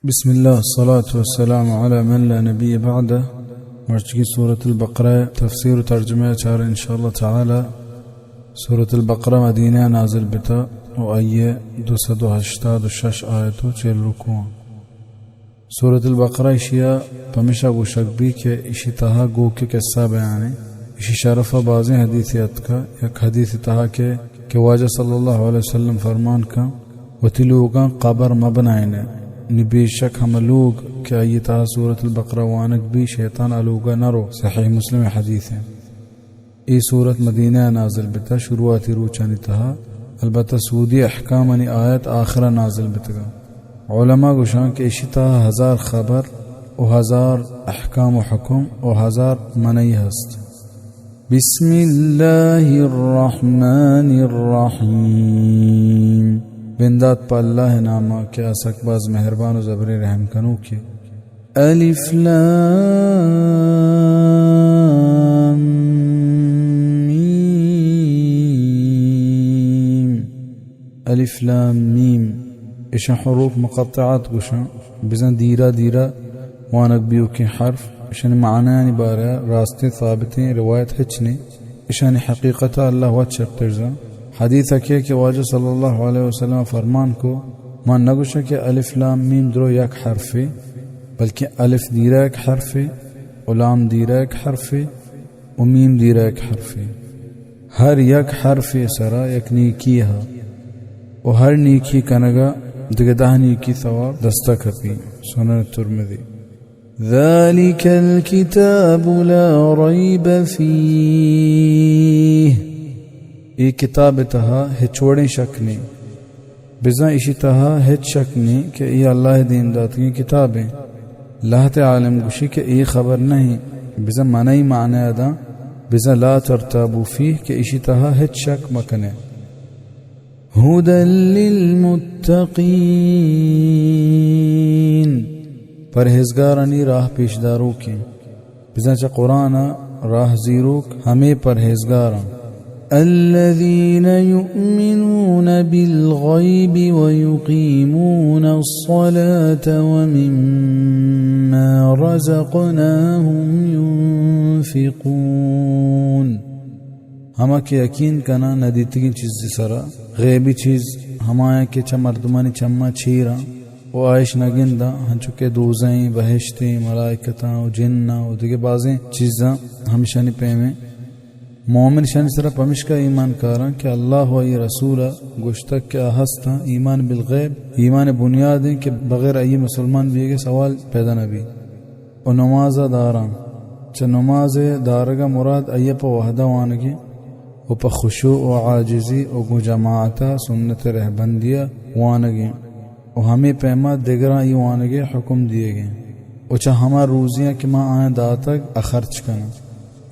بسم اللہ، الصلاة والسلام علی من لا نبی بعدہ۔ مرچگی سورۃ البقرہ تفسیر و ترجمہ چار انشاءاللہ تعالی۔ سورۃ البقرہ مدینہ نازل بتا و آئیے دو سد و ہشتاد و شش آیت و چہل رکوع۔ سورۃ البقرہ اشیا پمیشا گوشگ بی کہ اشی تہا گوک قصہ بیانے۔ اشی شرفا بازیں حدیثے اتکا۔ یک حدیث تہا کہ، کہ واجہ صلی اللہ علیہ وسلم فرمان کن، وتی لوگاں قبر مہ بنائینے، نی بے شک ہمہ لوگ کہ آئی تہا سورۃ البقرہ وانگ بی، شیطان آ لوگا نہ رو۔ صحیح مسلم حدیث ہے۔ اے سورت مدینہ نازل بتا، شروعاتی روچانی تہا، البتہ سودی احکامانی آیت آخرا نازل بتگا۔ علماء گوشان کہ اشی تہا ہزار خبر و ہزار احکام و حکم و ہزار منعی ہست۔ بسم اللہ الرحمن الرحیم۔ بندات پہ اللہ ناما کہ آ سک باز مہربان و زبریں رحم کنوکے۔ الف لام میم۔ الف لام میم۔ اشاں حروف مقطعات گوشاں۔ بزاں دیرا دیرا وانگ بیوکیں حرف، اشانی معنیانی بارہ راستیں ثابتیں روایت ہچ نے۔ اشانی حقیقت اللہ وت شرتر زان۔ حدیث کہ کہ واجہ صلی اللہ علیہ وسلم فرمان کو، من نگوشاں کہ الف لام میم درو یک حرفے، بلکہ الف دیرا یک حرفے و لام دیرا یک حرفے و میم دیرا یک حرفے۔ ہر یک حرفے سرا یک نیکی ہا و ہر نیکی کنگا دگہ دہ نیکی ثواب دستا کپی۔ سنن ترمذی۔ ذلك الكتاب لا ريب فيه۔ اے کتاب تہا ہچ وڑیں شک نیں۔ بزاں اشی تہا ہچ شک نیں کہ اے اللہ دیم داتگیں کتابیں۔ لہتے عالم گوشی کہ اے خبر نہ ایں، بزاں منعی معنی داں، بزاں لا ترتابوا فيه کہ اشی تہا ہچ شک مکنے۔ هدى للمتقين، پرہیزگارانی راہ پیش داروکیں۔ بزاں چہ قرآن ء راہ زیروک ہمے پرہیزگاراں۔ الذين يؤمنون بالغيب ويقيمون الصلاة ومما رزقناهم ينفقون۔ ہما کہ یقین کناں ندیتگیں چیزے سرا، غیبی چیز ہمایاں کہ چہ مردمانی چماں چیراں و آ اش نہ گنداں، ہنچو کہ دوزہیں، بہشتیں، ملائکتاں و جناں و دگہ بازیں چیزاں ہمشانی پیمیں۔ مومن اشانی سرا پمشکا ایمان کاراں کہ اللہ و آئی رسول ء گوشتگ کہ آ ہستاں۔ ایمان بالغیب ایمان بنیادیں کہ بغیر آئی مسلمان بیگ ء سوال پیدا نہ بی۔ و نماز ء داراں۔ چہ نماز ء دارگ ء مراد آئی ء پہ وہد ء وانگیں و پہ خشوع و عاجزی و گوں جماعت ء سنت ء رہبندی ء وانگیں و ہمے پیما دگراں ای وانگ ء حکم دیگیں و چہ ہما روزیاں کہ ما آیاں داتگ ء خرچ کناں۔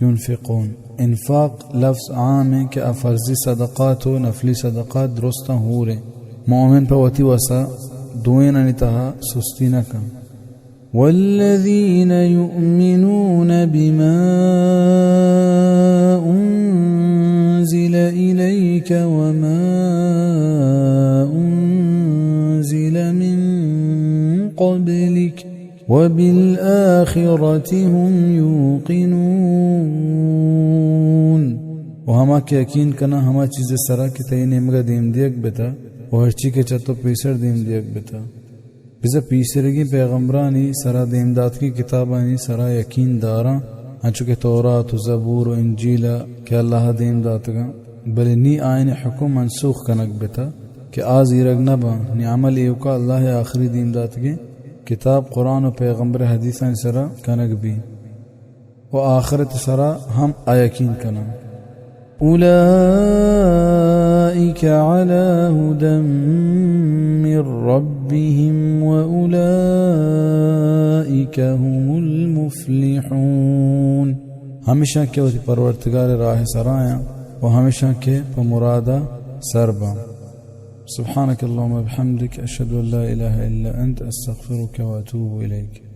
ينفقون۔ انفاق لفظ عام ایں کہ آ فرضی صدقات و نفلی صدقات درستاں ہوریں۔ مومن پہ وتی وسا دوئینانی تہا سستی نہ کن۔ والذين يؤمنون بما أنزل إليك وما أنزل من قبلك وبالآخرة هم يوقنون۔ و ہما کہ یقین کناں ہما چیز سرا کہ تئی نیمگا دیم دیگ بتا و ہرچی کہ چہ تو پیسر دیم دیگ بتا۔ بزاں پیسریگیں پیغمبرانی سرا، دیم داتگیں کتابانی سرا یقین داراں، انچو کہ تورات و زبور و انجیل ء کہ اللہ ء دیم داتگاں، بلے نی آیانی حکم منسوخ کنگ بتا کہ آ زیرگ نہ باں، نی عمل ایوکا اللہ ء آخری دیم داتگیں کتاب قرآن و پیغمبر حدیثانی سرا کنگ بی۔ و آخرت سرا ہم آ یقین کناں۔ أولئك على هدى من ربهم وأولئك هم المفلحون۔ ہمیشاں کہ وتی پرورتگار راہ سرایاں و ہمیشاں کہ پہ مرادا سر باں۔ سبحانك اللهم وبحمدك، أشهد أن لا إله إلا أنت، أستغفرك وأتوب إليك۔